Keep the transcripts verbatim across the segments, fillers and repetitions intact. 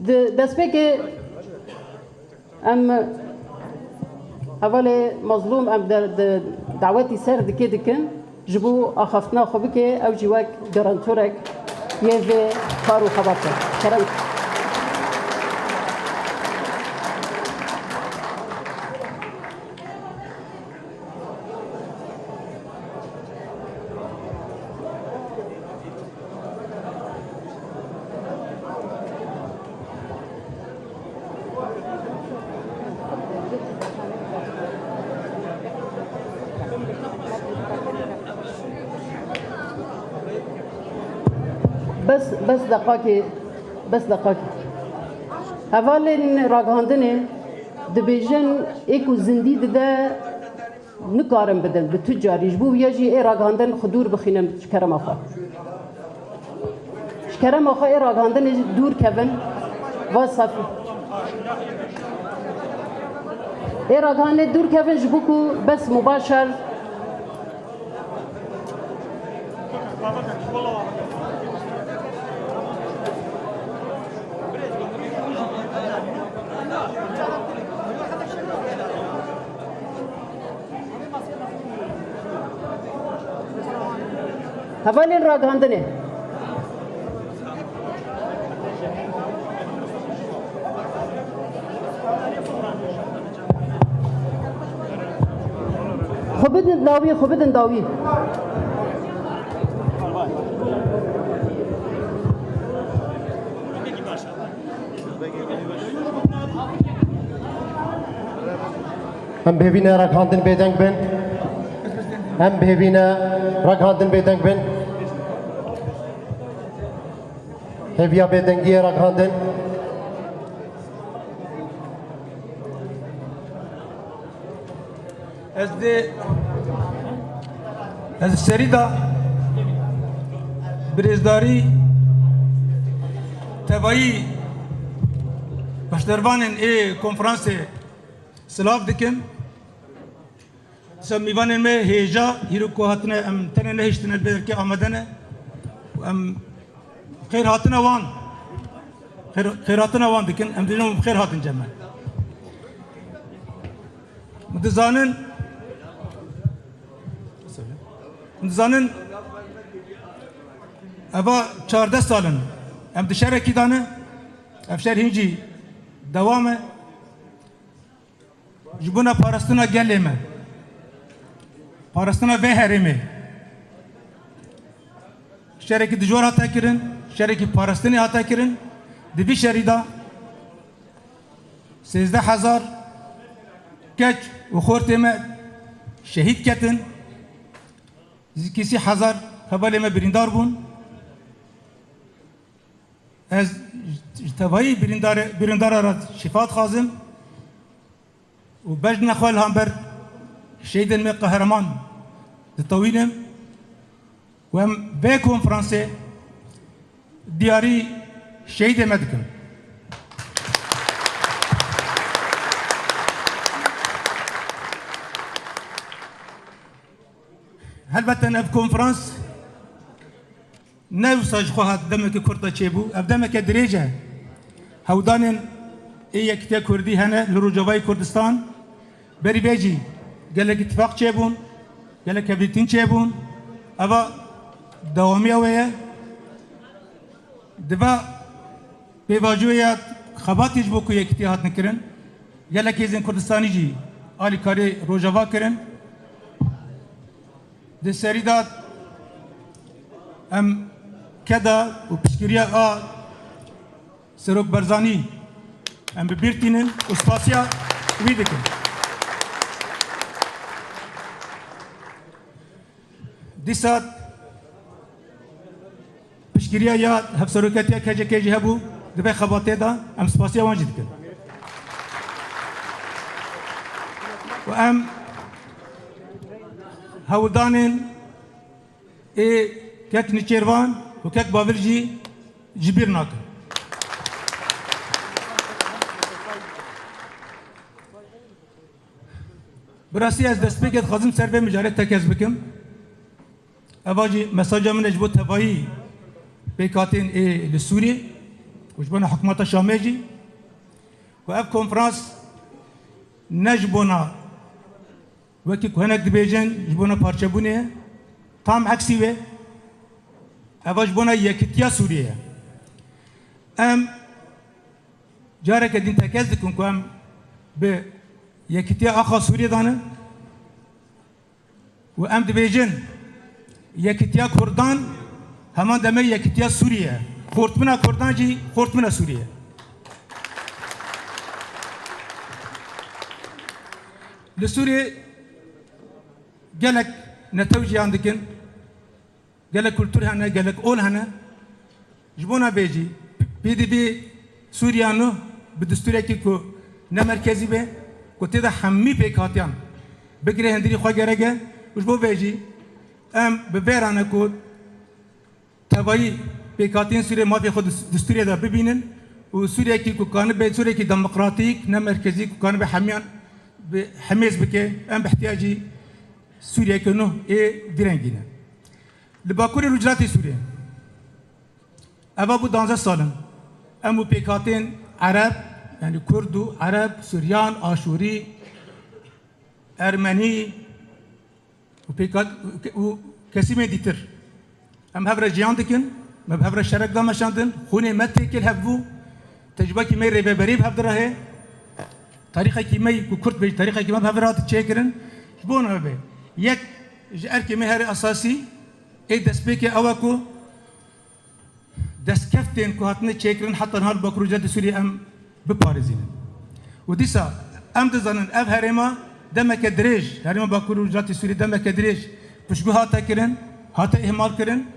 Di destpêkê em hevalê Mazlûm em de, de dawetî ser dikê dikin, ji bo axaftina xwe bike, ew jî wek garantorek yê vê kar û xebatê. Kerem. Bes, bes deqakê, bes deqakê. Hevalên ragihandinê dibêjin, ê ku zindî dide, nikarin bidin bi tu carî. Ji bo wiya jî ê ragihandin xwe dûr bixînin ji kerema xwe. Ji kerema xwe ê ragihandinê dûr kevin. Va safî. Ê ragihandinê dûr kevin ji bo ku bes mubaşer Hevalên ragihandinê. Xwe bidin dawî, xwe bidin dawî. Em bêvî ne ragihandin bêdeng bin. Em bêvî ne ragihandin bêdeng bin. Hêviya bêdengiyê ragihandin. Ez dê, ez serî de birêzdarî tevayî beşdervanên ê konferansê silav dikim. Dîsa mîvanên me hêja, hîro ku hatine, em tenê nehiştine, belkî amade ne. Em xêr hatine wan. Xêr, xêr hatina wan dikin. Em dibêjin xêr hatin cem me. Hûn dizanin, hûn dizanin, eva çardeh sal in. Em di şerekî de ne. Ev şer hîn jî dewam e. Ji bona parastina gelê me, parastina vê herêmê, şerekî dijwar hate kirin, şerekî parastinê hate kirin. Di vî şerî de sêzdeh hezar keç û xortê me şehîd ketin, nêzîkî sî hezar hevalê me birîndar bûn. Ez ji tevayî birîndare-, birîndara re şîfa dixwazim û bejna xwe li hember şehîdên me qehreman ditewînim û em vê konferansê diyarî şehîdê me dikin. Helbete ev konferans ne wisa ji xwe hat, demeke kurt de çêbû. Ev demeke dirêj e. Hewldanên ê Yekîtiya Kurdî hene li Rojavayê Kurdistan. Berî vê jî gelek îtifaq çêbûn, gelek hevdîtin çêbûn. Eva dewamiya wê ye. Di va pêvajoya xebatê ji bo ku yekîtî hatin kirin, gelek hêzên Kurdistanî jî alîkarî Rojava kirin. Di serî de em keda û piştgiriya a Serok Barzanî em bi bîr tînin û spasiya wî dikin. Dîsa piştgiriya ya hevseroketiya K C K jî hebû, di vê xebatê de em spasiya wan jî dikin. Û em hewldanên ê kek Nîçêrvan û kek Bavil jî ji bîr nakin. Bi rastî ez destpêkê dixwazim ser vê mijarê tekez bikim. Eva jî mesaja min e ji bo tevayî pêkhatên ê li Sûriyê. û ji bona hikûmeta Şamê jî ku ev konferans ne ji bona, wekî ku hinek dibêjin, ji bona parçebûnê ye, tam eksî wê. Eva ji bona yekîtiya Sûriyê ye. Em careke din tekez dikin ku em bi yekîtiya axa Sûriyê de ne. Û em dibêjin, yekîtiya Kurdan heman demê yekîtiya Sûriyê ye. Xortbûna Kurdan jî xortbûna Sûriyê ye. Li Sûriyê gelek netew jiyan dikin, gelek kultur hene, gelek ol hene. Ji bona vê jî P D P Sûriya nû bi destûrekî ku ne merkezî be, ku tê de hemî pêkhatiyan bigire, hundirî xwe gerek e. Û ji bo vê jî em bi vê re ne ku tevayî pêkhatiyên Sûriyê mafê xwe di destûrê de bibînin û Sûriyekî ku kanibe Sûriyekî demokratîk, ne merkezî, ku kanibe hemiyan bi hemêz bike, em bi ihtiyacî Sûriyeke nû ê vî rengî ne. Li Bakurê Rojhilatê Sûriyê, eva bû danzdeh sal in. Em û pêkhatên Ereb, yanî Kurd û Ereb, Suryan, Aşûrî, Ermenî û pêkat-, û kesîmên dîtir. Em hev re jiyan dikin, me bi hev re şerek dameşandin, xûnê me têkil hev bû, tecrubekî me rêveberî bi hev direhê, tarîxekî me ku Kurd be, tarîxekî me bi hev re hat çêkirin. Ji bo nebe, yek ji erkê me herê esasî ê destpêkê ew e ku destkeftên ku hatine çêkirin heta niha li Bakur û Rojhilatê Sûriyê em biparêzînin. Û dîsa em dizanin ev herêma demeke dirêj, herêma Bakur û Rojhilatê Sûriyê demeke dirêj piştgû hate kirin, hate îhmal kirin.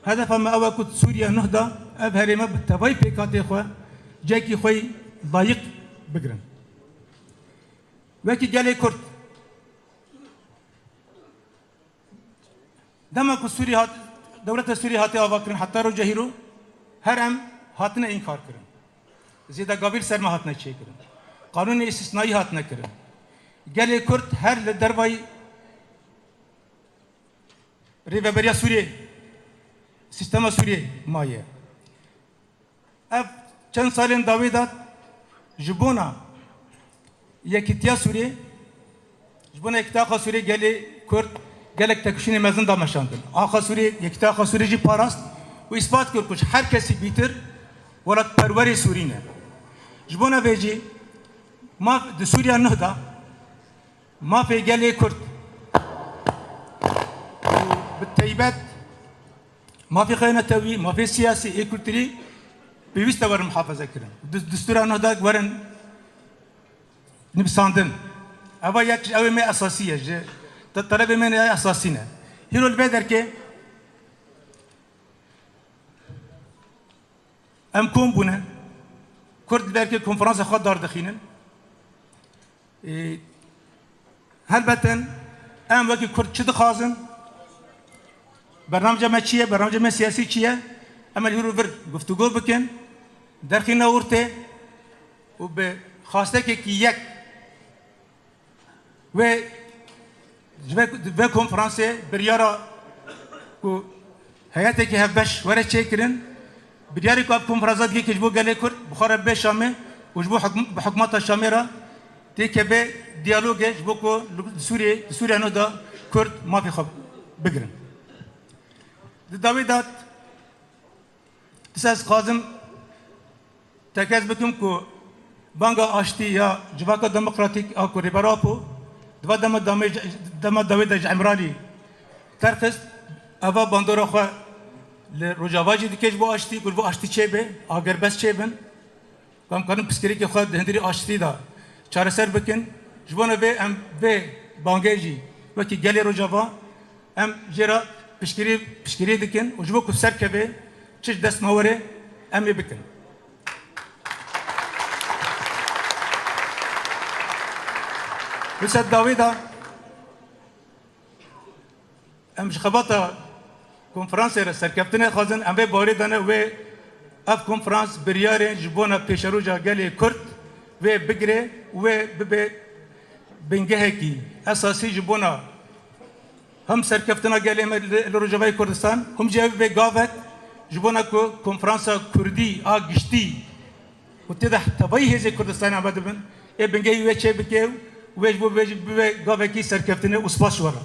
Hedefa me ew e ku Sûriya nuh de ev herême bi tevayî pêkhatê xwe cihekî xwe yî layiq bigirin. Wekî gelê Kurd, dema ku Sûrî hat, dewleta Sûrî hate avakirin heta roja hîro, her em hatine înkar kirin. Zêdegavî li ser me hatine çêkirin. Qanûnê îstisnayî hatine kirin. Gelê Kurd her li dervayî rêveberiya Sûriyê, sîstema Sûriyê maye. Ev çend salên dawî de ji bona yekîtiya Sûriyê, ji bona yekîtiya axa Sûriyê gelê Kurd gelek têkoşînê mezin dameşandin. Axa Sûriyê, yekîtiya axa Sûriyê jî parast û îspat kir ku ji her kesî bîtir welatperwerê Sûrî ne. Ji bona vê jî maf di Sûriya nuh de mafê gelê Kurd û bi teybet mafê xwe yê netewî, mafê siyasî, ê kulturî pêwîst e werin muhafaze kirin. Di, destûra nuh de werin nivîsandin. Eva yek ji ew ê me esasî ye, ji te-, telebê me ne esasî ne. Hîro li vê derkê em kom bûne. Kurd li derkê konferansa xwe dardixînin. Ê, helbeten em wekî Kurd çi dixwazin? Bernamca me çi ye? Bernamca me siyasî çi ye? Em ê li hîr û vir guftûgo bikin, derxîne ortê û bi xwastekekî yek wê ji ve, vê konferansê biryara ku heyetekî hevbeş were çêkirin. Biryarê ku ev konferansa dike ji bo gelê Kurd bi xwe re bê Şamê û ji bo hikm-, bi hikûmeta Şamê re têkeve diyalogê ji bo ku li Sûriyê, li Sûriya nû de Kurd mafê xwe bigirin. Di dawî de dîsa ez dixwazim tekez bikim ku banga aştî ya Civaka Demokratîk a ku Rêber Apo di va dema damê-, dema dawê de ji Îmralî derxist, eva bandora xwe li Rojava jî dike ji bo aştî, ku ji bo aştî çêbe, agerbest çêbin, ku em karin pirsgirêkê xwe di hundirî aştî de çareser bikin. Ji bona vê em vê bangê jî wekî gelê Rojava em jê re piştgirî, piştgirî dikin û ji bo ku serkeve çi ji dest me were em ê bikin. Wisa dawî de em ji xebata konferansê re serkeftinê dixwazin, em vê bawerê de ne wê ev konferans biryarên ji bona pêşeroja gelê Kurd wê bigire û wê bibe bingehekî esasî ji bona hem serkeftina gelê me li, li Rojavayê Kurdistan, hem jî ev bê gavek Ji bona ku konferansa kurdî a giştî û tê de tevayî hêzê Kurdistanê amade bin, ê bingehî wê çêbike û wê ji bo bibe gavekî serkeftinê û spas ji we re.